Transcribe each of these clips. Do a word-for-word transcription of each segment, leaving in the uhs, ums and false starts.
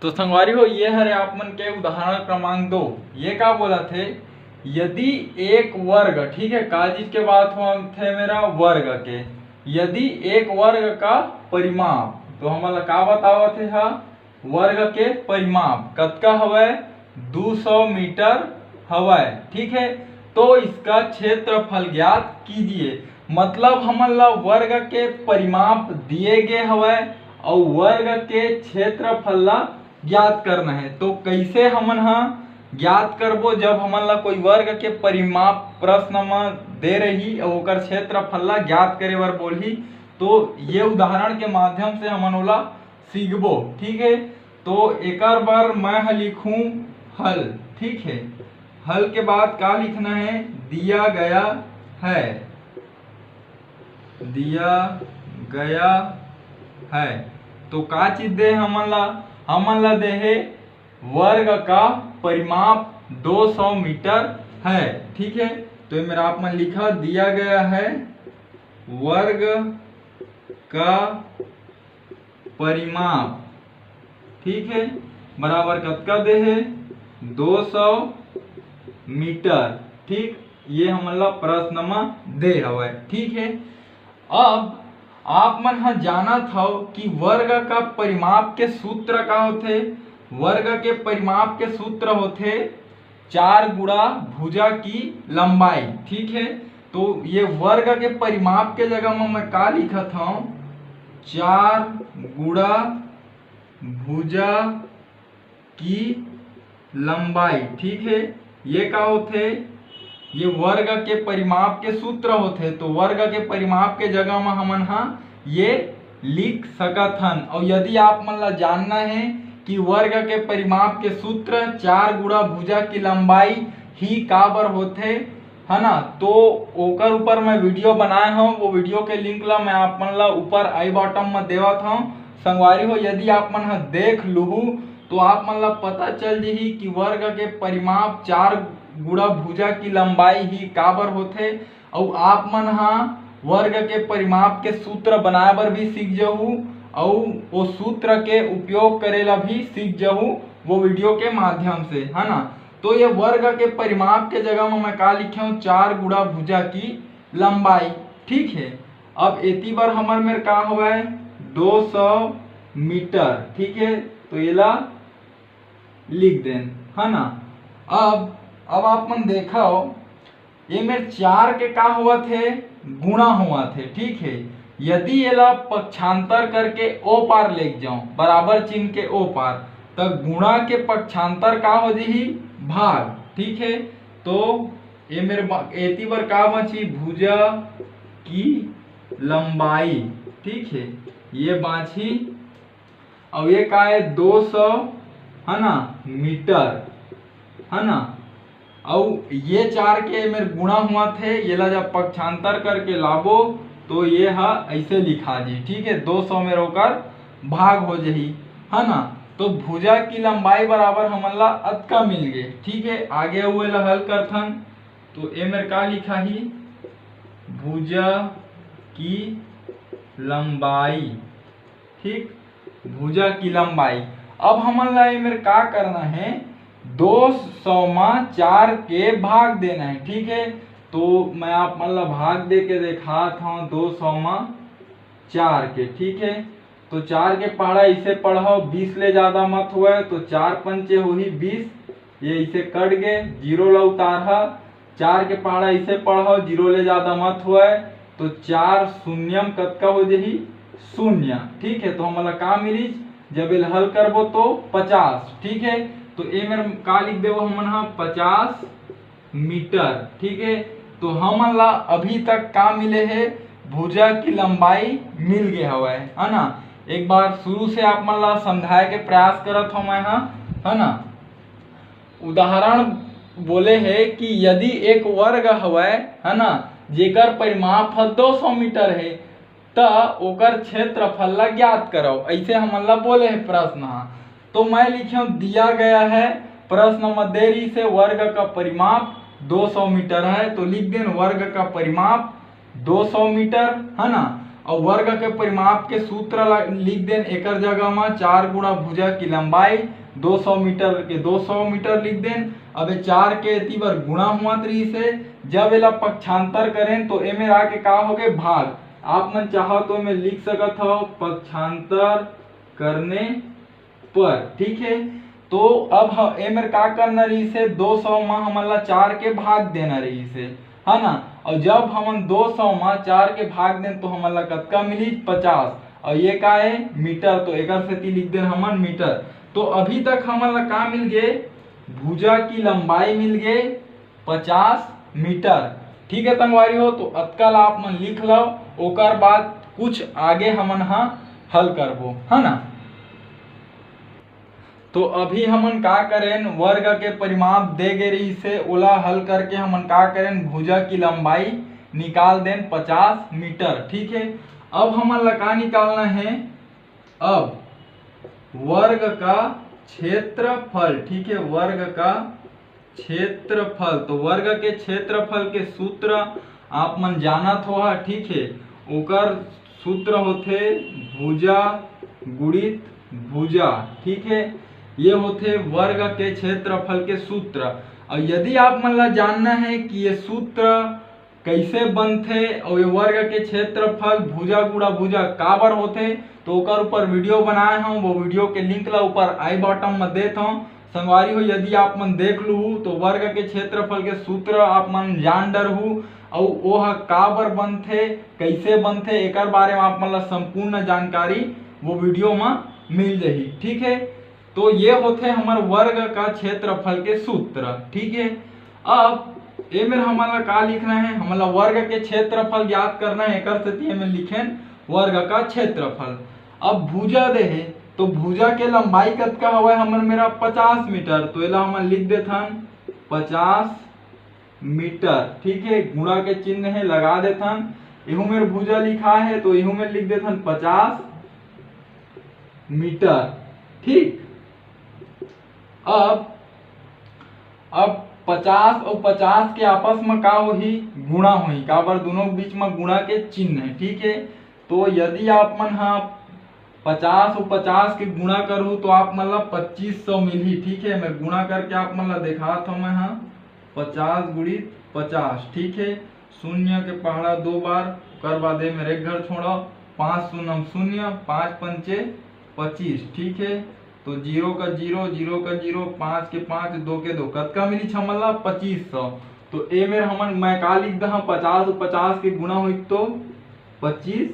तो संगवारी हो, ये हरे आप मन के उदाहरण क्रमांक दो। ये का बोलत हे, यदि एक वर्ग, ठीक है, का चीज के बात होवत हे मेर, वर्ग के, यदि एक वर्ग का परिमाप, तो हमन ला का बतावत हे हा, वर्ग के परिमाप कतका हवय, दू सौ मीटर हवय, ठीक है। तो इसका क्षेत्रफल ज्ञात कीजिए, मतलब हमन ला वर्ग के परिमाप दिए गे हवय अउ वर्ग के क्षेत्रफल ला ज्ञात करना है। तो कैसे हमन हा ज्ञात करबो, जब हमन ला कोई वर्ग के परिमाप प्रश्न म दे रही अउ ओकर क्षेत्रफल ला ज्ञात करे बर बोलही, तो ये उदाहरण के माध्यम से हमन ओला सीखबो, ठीक है। तो एकर बर मैं ह लिखूं हल, ठीक है। हल के बाद का लिखना है, दिया गया है, दिया गया है। तो का चीज दे हमन ला, हमन ला दे हे वर्ग का परिमाप दो सौ मीटर है, ठीक है। तो ये मेर आप मन लिखा, दिया गया है वर्ग का परिमाप, ठीक है, बराबर कतका दे हे, दो सौ मीटर, ठीक। ये हमन ला प्रश्न म दे हवय, ठीक है। अब आप मन ह जानत हव कि वर्ग का परिमाप के सूत्र का होथे। वर्ग के परिमाप के सूत्र होथे चार गुणा भुजा की लंबाई, ठीक है। तो ये वर्ग के परिमाप के जगह म मैं का लिखत हव, चार गुणा भुजा की लंबाई, ठीक है। ये का होथे, ये वर्ग के परिमाप के सूत्र होथे। तो वर्ग के परिमाप के जगह म हमन हा ये लिख सकत हन। और यदि आप मन ला जानना है कि वर्ग के परिमाप के सूत्र चार गुणा भुजा की लंबाई ही काबर होथे, है ना, तो ओकर ऊपर मैं वीडियो बनाए हूँ, वो वीडियो के लिंक ला मैं आप मन ला ऊपर आई बॉटम में देवत हूँ। संगवारी हो, यदि आप मन ह देख लुहू तो आप मन ला पता चल जही कि वर्ग के परिमाप चार गुणा भुजा की लंबाई ही काबर होथे, अउ आप मन हा वर्ग के परिमाप के सूत्र बनाए बर भी सीख जहू, अउ वो सूत्र के उपयोग करे ला भी सीख जहू वो वीडियो के माध्यम से, है ना। तो ये वर्ग के परिमाप के जगह में मैं का लिखे हूँ, चार गुणा भुजा की लंबाई, ठीक है। अब एती बर हमर मेर का हवय, दो सौ मीटर, ठीक है। तो एला लिख देन, है ना। अब अब आप मन देखो, ये मेर चार के का होवत हे, गुणा होवत हे, ठीक है। यदि एला पक्षांतर करके ओ पार लेग जाऊं, बराबर चिन्ह के ओ पार, त गुणा के पक्षांतर का हो जही, भाग, ठीक है। तो ये मेर बा-, एती बर का बांची, भुजा की लंबाई, ठीक है, ये बांची। अब ये का है, दो सौ, है ना, मीटर, है ना। अउ ये चार के मेर गुणा होवत हे, येला जब पक्षांतर करके लाबो तो ये हा ऐसे लिखा जी, ठीक है, दो सौ मेर ओकर भाग हो जही, है ना। तो भुजा की लंबाई बराबर हमन ला अतका मिल गे, ठीक है। आगे अउ एला हल करथन, तो ए मेर का लिखा ही, भुजा की लंबाई, ठीक, भुजा की लंबाई। अब हमन ला ए मेर का करना है, दो सौ मा चार के भाग देना है, ठीक है। तो मैं आप मन ला भाग दे के देखात हूँ, दो सौ मा चार के, ठीक है। तो चार के पहाड़ा इसे पढ़ो, बीस ले ज्यादा मत हुए, तो चार पंचे होही बीस, ये इसे कट गए, जीरो ला उतारहा। चार के पहाड़ा इसे पढ़ो, जीरो ले ज्यादा मत हुए, तो चार शून्यम कतका हो जही, शून्य, ठीक है। तो हमन ला का मिलिस, जब एल हल करबो तो पचास, ठीक है। तो ए मेर का लिख देबो हमन हा, पचास मीटर, ठीक है। तो हमन ला अभी तक का मिले हे, भुजा की लंबाई मिल गे हवय, है ना। एक बार शुरू से आप मन ला समझाए के प्रयास करत हूँ मैं हा, है ना। उदाहरण बोले हे कि यदि एक वर्ग हवय, है ना, जेकर परिमाप ह दो सौ मीटर हे, त ओकर क्षेत्रफल ला ज्ञात करव, ऐसे हमन ला बोले हे प्रश्न हा। तो मैं लिखे हूँ, दिया गया है, प्रश्न म दे रही से वर्ग का परिमाप दो सौ मीटर है, तो लिख देन वर्ग का परिमाप दो सौ मीटर, है ना। अउ वर्ग के परिमाप के सूत्र ला लिख देन, एकर जगह म चार गुणा भुजा की लंबाई दो सौ मीटर के दो सौ मीटर लिख देन। अब ये चार के एती बर गुणा हुआत रहिस हे, जब एला पक्षांतर करेन तो एमेर आके का होगे, भाग। आप मन चाहो तो एमे लिख सकत हव पक्षांतर करने पर, ठीक है। तो अब ह-, एमेर का करना रहिस हे, दो सौ म हमन ला चार के भाग देना रहिस हे, है ना। और जब हमन दो सौ म चार के भाग देन तो हमन ला कतका मिली, पचास। और ये का है, मीटर, तो एकर सेती लिख देन हमन मीटर। तो अभी तक हमन ला का मिल गे, भुजा की लंबाई मिल गे पचास मीटर। ठीक है संगवारी हो, तो अतका ला आप मन लिख लो, ओकर बाद कुछ आगे हमन हा हल करबो, है ना। तो अभी हमन का करेन, वर्ग के परिमाप दे गे रहिस हे, ओला हल करके हमन का करेन, भुजा की लंबाई निकाल देन पचास मीटर। ठीक है, अब हमन ला का निकालना है, अब वर्ग का क्षेत्रफल, ठीक है, वर्ग का क्षेत्रफल। तो वर्ग के क्षेत्रफल के सूत्र आप मन जानत हो हा, ठीक है, ओकर सूत्र होथे भुजा गुणित भुजा, ठीक है। ये होथे वर्ग के क्षेत्रफल के सूत्र। और यदि आप मन ला जानना है कि ये सूत्र कैसे बनथे और ये वर्ग के क्षेत्रफल भुजा गुणा भुजा काबर होथे, तो ओकर ऊपर वीडियो बनाए हूँ, वो वीडियो के लिंक ला ऊपर आई बॉटम में देत हूँ। संगवारी हो, यदि आप मन देख लूहू तो वर्ग के क्षेत्रफल के सूत्र आप मन जान डरहू, अउ ओह काबर बनथे, कैसे बनथे, एकर बारे में आप मन ला संपूर्ण जानकारी वो वीडियो में मिल जाही। ठीक है, तो ये होथे हमर वर्ग का क्षेत्रफल के सूत्र। ठीक है, अब एमेर हमन ला का लिखना है, हमन ला वर्ग के क्षेत्रफल ज्ञात करना है, एकर सेती एमेर लिखेन वर्ग का क्षेत्रफल। अब भुजा दे है, तो भुजा के लंबाई कतका हवय हमर मेरा, पचास मीटर, तो एला हमन लिख देथन पचास मीटर। ठीक है, गुणा के चिन्ह है, लगा देथन। इहू मेर भुजा लिखा है तो इहू मेर लिख देथन पचास मीटर। ठीक, अब अब पचास और पचास के आपस में का होही, गुणा होही, काबर दोनों के बीच में गुणा के चिन्ह है। ठीक है, तो यदि आप मन हा पचास और पचास के गुणा करहू तो आप मन ला पच्चीस सौ मिलही। ठीक है, मैं गुणा करके आप मन ला देखात हूँ, मैं हा पचास गुणित पचास। ठीक है, शून्य के पहाड़ा दो बार, ओकर बाद एमेर एक घर छोड़ो, पाँच शून्य शून्य, पाँच पंचे पच्चीस। ठीक है, तो जीरो का जीरो, जीरो का जीरो, पाँच के पाँच, दो के दो, कतका मिली हमन ला, पच्चीस सौ। तो एमेर हमन, मैं का लिख दहा, पचास और पचास के गुणा होई तो पच्चीस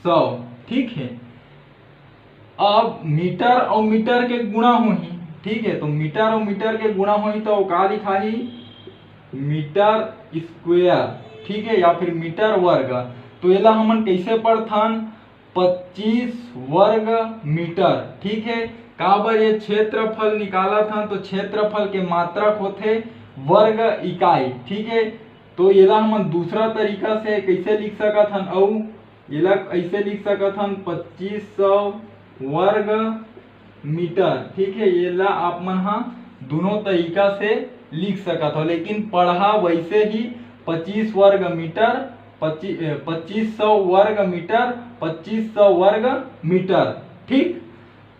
सौ। ठीक है, अब मीटर और मीटर के गुणा होही। ठीक है, तो मीटर और मीटर के गुणा होही तो का लिखाही, मीटर स्क्वायर। ठीक है, या फिर मीटर वर्ग। तो एला हमन कैसे पढ़थन, पच्चीस वर्ग मीटर। ठीक है, काबर ये क्षेत्रफल निकालत हन तो क्षेत्रफल के मात्रक होथे वर्ग इकाई। ठीक है, तो एला हमन दूसरा तरीका से कैसे लिख सकत हन, अउ एला ऐसे लिख सकत हन पच्चीस सौ वर्ग मीटर। ठीक है, एला आप मन हा दोनों तरीका से लिख सकत हो, लेकिन पढ़ा वैसे ही पच्चीस वर्ग मीटर, पच्चीस सौ वर्ग मीटर, पच्चीस सौ वर्ग मीटर। ठीक,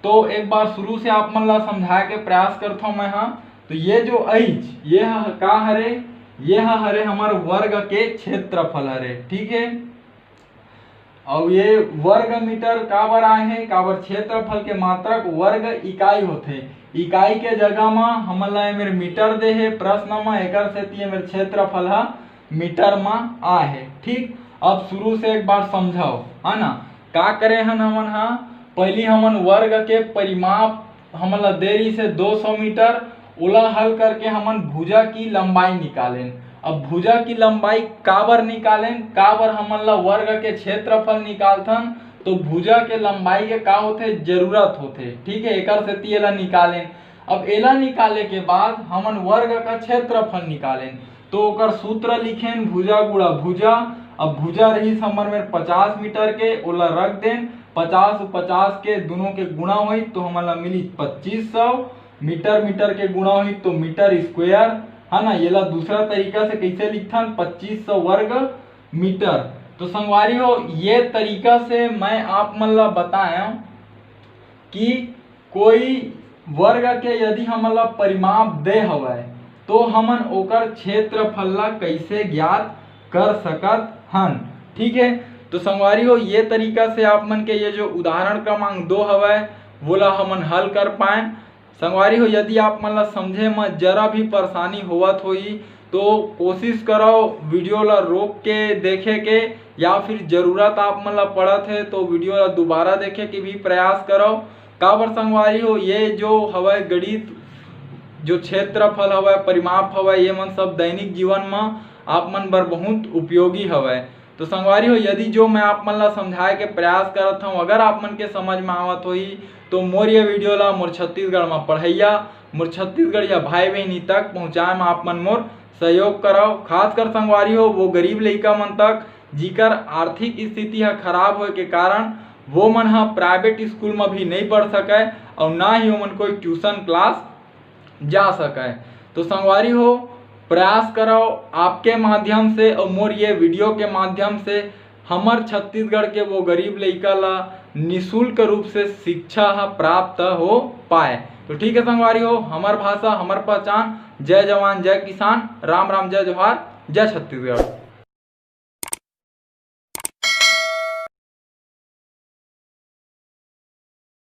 तो एक बार शुरू से आप मन ला समझाए के प्रयास करथो मैं हा। तो ये जो अइच, ये ह का हरे, ये ह हरे हमर वर्ग के क्षेत्रफल हरे। ठीक है, अउ ये वर्ग मीटर काबर आए हे, काबर क्षेत्रफल के मात्रक वर्ग इकाई होथे। इकाई के जगह म हमन ला एमेर मीटर दे हे प्रश्न म, एकर सेती एमेर क्षेत्रफल ह मीटर म आए हे। ठीक, अब शुरू से एक बार समझव, है ना, का करे हन हमन हा, पहली हमन वर्ग के परिमाप हमन ला दे रहिस हे दो सौ मीटर, ओला हल करके हमन भुजा की लंबाई निकालेन। अब भुजा की लंबाई काबर निकालेन, काबर हमन ला वर्ग के क्षेत्रफल निकालथन, तो भुजा के लंबाई के का होथे, जरूरत होथे। ठीक है, एकर सेती एला निकालेन। अब एला निकाले के बाद हमन वर्ग का क्षेत्रफल निकालेन, तो ओकर सूत्र लिखेन, भुजा गुणा भुजा। अब भुजा रहिस हमर मेर पचास मीटर के, ओला रख देन, पचास अउ पचास के दुनों के गुणा होई तो हमन ला मिली पच्चीस सौ, मीटर मीटर के गुणा होई तो मीटर स्क्वायर, है ना। एला दूसरा तरीका से कैसे लिखथन, पच्चीस सौ वर्ग मीटर। तो संगवारी हो, ये तरीका से मैं आप मन ला बताया कि कोई वर्ग के यदि हमन ला परिमाप दे हवय, तो हमन ओकर क्षेत्रफल ला कइसे ज्ञात कर सकत हन। ठीक है, तो संगवारी हो, ये तरीका से आप मन के ये जो उदाहरण क्रमांक दो हवय, वोला हमन हल कर पाएन। संगवारी हो, यदि आप मन ला समझे म जरा भी परेशानी होवत होही, तो कोशिश करव वीडियो ला रोक के देखे के, या फिर जरूरत आप मन ला पड़त हे तो वीडियो ला दोबारा देखे के भी प्रयास करव। काबर संगवारी हो, ये जो हवय गणित, जो क्षेत्रफल हवय, परिमाप हवय, ये मन सब दैनिक जीवन म आप मन बर बहुत उपयोगी हवय। तो संगवारी हो, यदि जो मैं आप मन ला समझाए के प्रयास करत हूँ, अगर आप मन के समझ में आवत होही, तो मोर ये वीडियो ला मोर छत्तीसगढ़ म पढ़ैया, मोर छत्तीसगढ़िया भाई बहिनी तक पहुँचाए म आप मन मोर सहयोग करव। खासकर संगवारी हो, वो गरीब लइका मन तक, जिकर आर्थिक स्थिति ह खराब होए के कारण वो मन ह प्राइवेट स्कूल म भी नहीं पढ़ सकय और ना ही ओमन कोई ट्यूशन क्लास जा सकय। तो संगवारी हो, प्रयास करव आपके माध्यम से और मोर ये वीडियो के माध्यम से हमर छत्तीसगढ़ के वो गरीब लइका ला निशुल्क रूप से शिक्षा ह प्राप्त हो पाए। तो ठीक है संगवारी हो, हमर भाषा, हमर पहचान। जय जवान, जय किसान, राम राम, जय जोहार, जय छत्तीसगढ़।